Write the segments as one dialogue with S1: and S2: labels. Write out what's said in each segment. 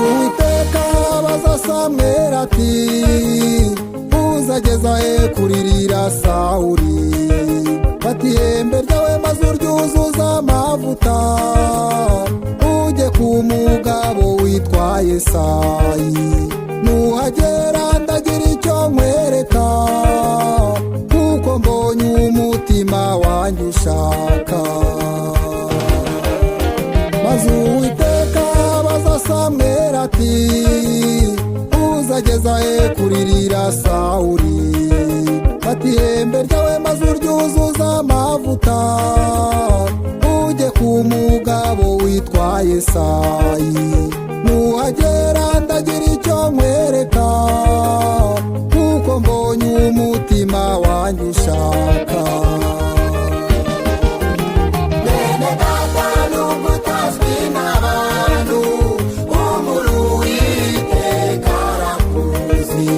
S1: Uwiteka abaza Samweli ati: "Uzageza he kuririra Sawuli? Fata ihembe ryawe maze uryuzuze amavuta, ujye ku mugabo witwa Yesayi. Nuhagera ndagira icyo nkwereka, kuko mbonye umutima wanjye ushaka." Maze Uwiteka abaza Samweli ati: "Uzageza he kuririra Sawuli? Fata ihembe ryawe maze uryuzuze amavuta, ujye ku mugabo witwa Yesayi. Nuhagera ndagira icyo nkwereka, kuko mbonye umutima wanjye ushaka."
S2: Bene data, nubwo utazwi n'abantu, humura, Uwiteka arakuzi,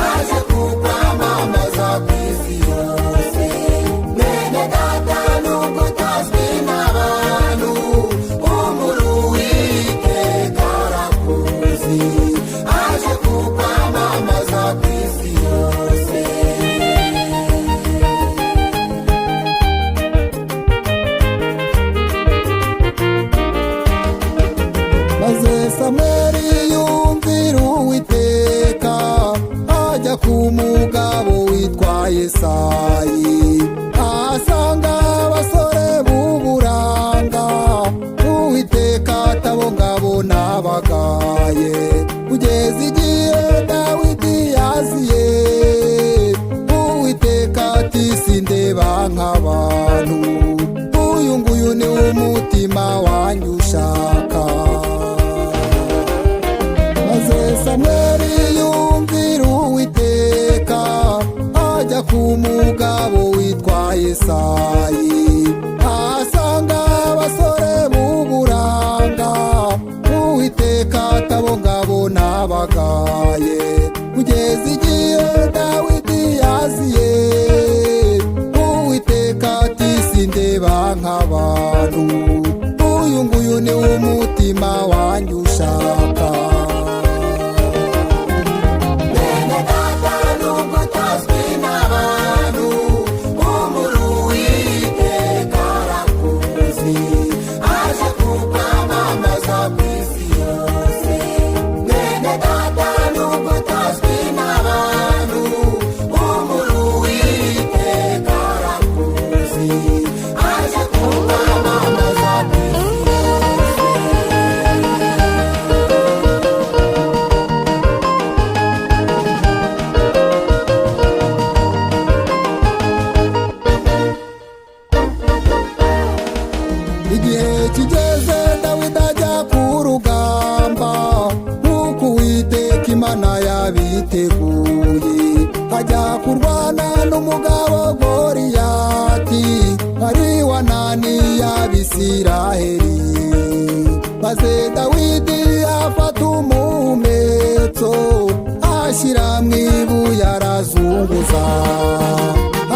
S2: aje kukwamamaza ku isi yose. Bene data, nubwo utazwi n'abantu, humura, Uwiteka arakuzi, aje kukwamamaza ku isi yose.
S1: Maze Samweli yumvira Uwiteka, ajya ku mugabo witwa Yesayi, ahasanga abasore b'uburanga. Uwiteka atabo ngabo n'abagaye kugeza igihe Dawidi yaziye. Uwiteka ati: "Sindeba nk'abantu, uyu nguyu ni umutima wanjye ushaka." Maze Samweli yumvira Uwiteka, ajya ku mugabo witwa Yesayi, ahasanga abasore b'uburanga. Uwiteka atabo ngabo n'abagaye kugeza igihe Dawidi yaziye. Uwiteka ati: "Sindeba nk'abantu, uyu nguyu ni umutima wanjye ushaka."
S2: Bene data, nubwo utazwi n'abantu, humura, Uwiteka arakuzi, aje kukwamamaza ku isi yose. Bene data, nubwo utazwi n'abantu, humura, Uwiteka arakuzi, aje kukwamamaza ku isi yose.
S1: Igihe kigeze Dawidi ajya ku rugamba, nk'uko Uwiteka Imana yabiteguye, ajya kurwana n'umugabo Goriyati wari wananiye Abisiraheli. Maze Dawidi afata umuhumetso, ashyira mu ibuye, arazunguza,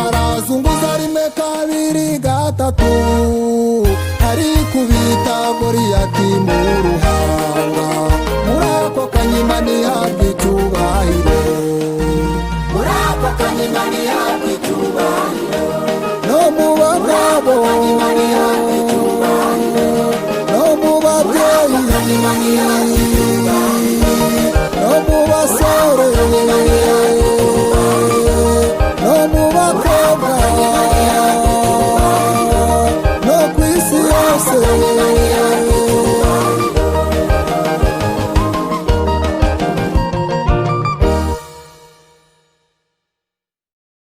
S1: arazunguza rimwe, kabiri, gatatu, arikubita Goriyati mu ruhanga. Muri ako kanyima ntihabwa icyubahiro.
S2: Muri ako kanyima ntihabwa icyubahiro.
S1: No mu bagabo, no mu babyeyi, no mu basore, no mu bakobwa, no ku isi yose.